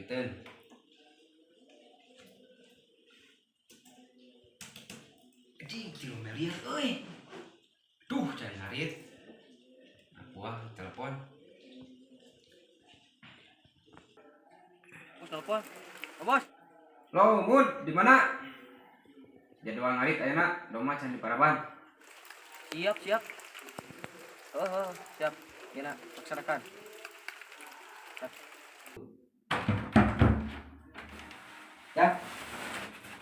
Dilariteun. Anjing, 3 miliar euy. Duh, cari ngarit. Aku ah telepon. Oh, telepon. Oh, bos. Lo, Mud, di mana? Jadwal ngarit ayeuna, domba can diparaban. Siap, siap. Oh, siap. Gina, laksanakan. Siap. Ya.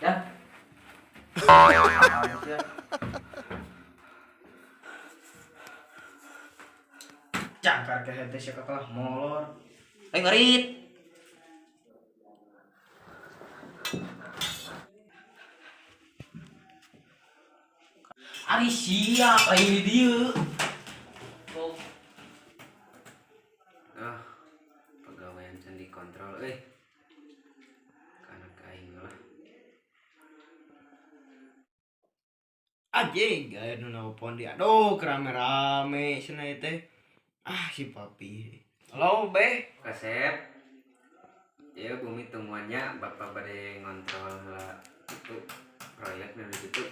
Ya. Siap. Cangkar ke hente sia kalah molor. Ayo ngarit. Ari siap lain di dieu. Oh, Ah, pegawaian can dikontrol euy. Kana ka aing lah. Anjing, aya nu nelpon di. Aduh, rame-rame cenah ieu teh. Ah, si papi. Halo, Beh. Kasep. Ya bumi temuannya bapak bade ngontrol heula itu proyek nu di situ.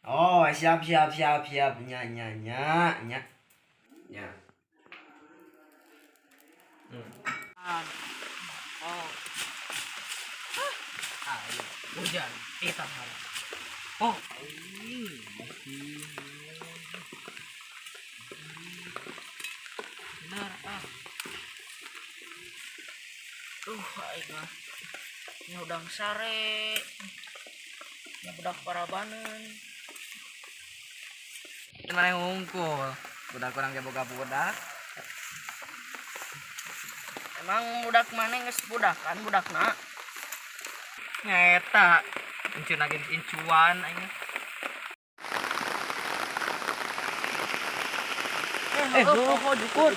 Oh, siap siap siap siap. Nya nya nya nya. Ya. Oh. Ayo, hujan kita harap. Oh. Benar ah. Duh, aing mah. Nyudang sare. Nyebudak parabaneun. Mana yang ngungkul? Budak kurang ge boga budak. Emang budak mana geus budakan budakna? Nyeta. Incu lagi incuan aing. Eh, oh, jukur.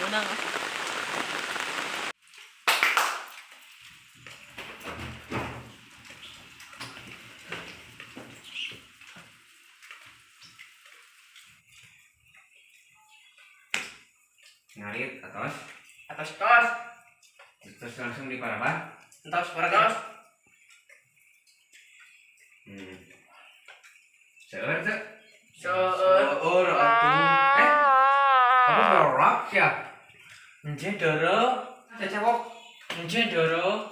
Menang ah. Ngarit atos. Atos tos. Terus langsung di paraban. Entos tos. Seueur teu? Seueur. Seueur atuh. Eh. Kamu berak ya? Ence doro. Cecewok. Ence doro.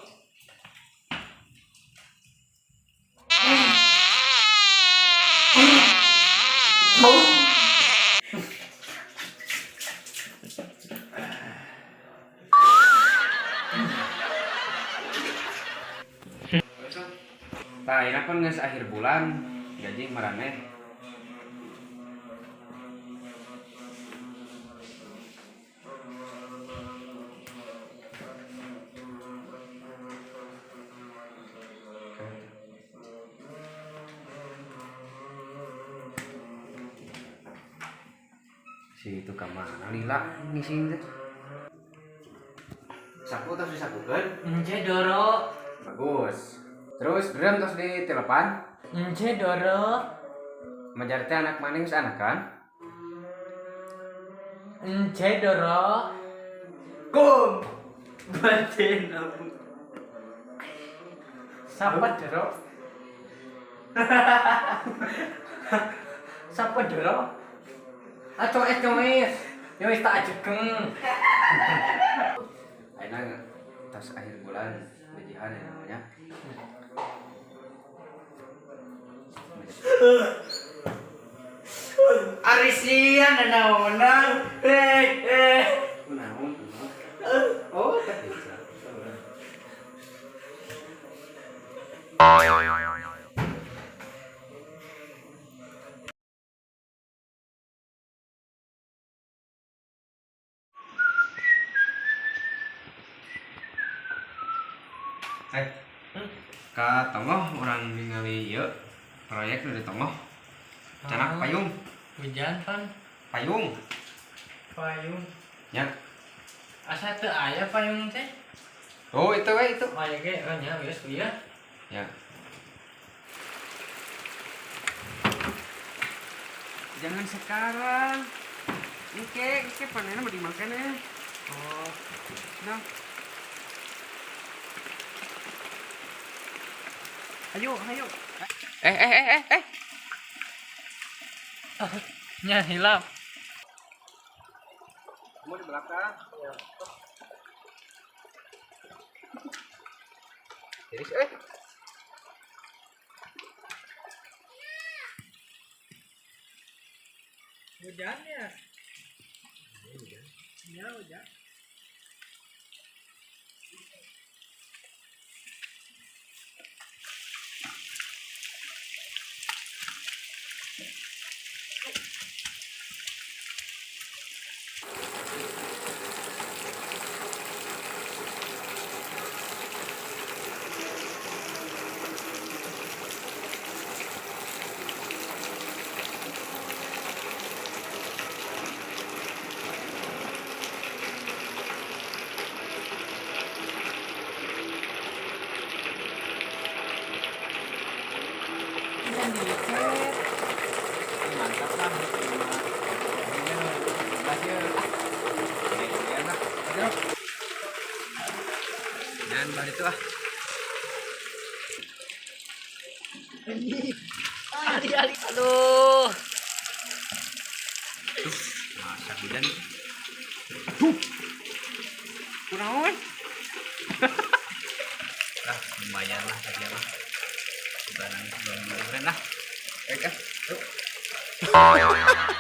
Tah, ini kan geus akhir bulan, gaji maraneh. Si itu ka mana lila ngising teh? Saku tos disakukeun? Ence doro. Bagus. Terus drum tos di telepon. Ence doro. Majar teh anak maning geus anakan? Ence doro. Kum. Batin abu. Sapa doro? Sapa doro? Aco es coes. Ya wis tak ajegeng. Ayeuna tos akhir bulan gajihan ya namanya. Ari sia nanaonan. Eh eh. Kunaon? Oh, teh bisa. Eh, ka tonggoh urang ningali ieu proyek nu di tonggoh. Canak payung, Hujan pan. Payung. Payung. Nya, Asa teu aya payung teh? Oh, itu we itu. Mah ge nya geus ya. Ya. Jangan sekarang. Engke, engke panennya mau dimakan ya. Oh, Nah. Ayo, ayo. Eh. Nya hilap. Kamu di belakang. Jadi eh. Hujan ya? Iya, hujan. Mantap lah. Dan balik itu ah. Ali, aduh. Tuh, masa hujan. Aduh. Kurang. Lah, lumayan lah tadi mah. Udah nangis belum lah. Oke, yuk.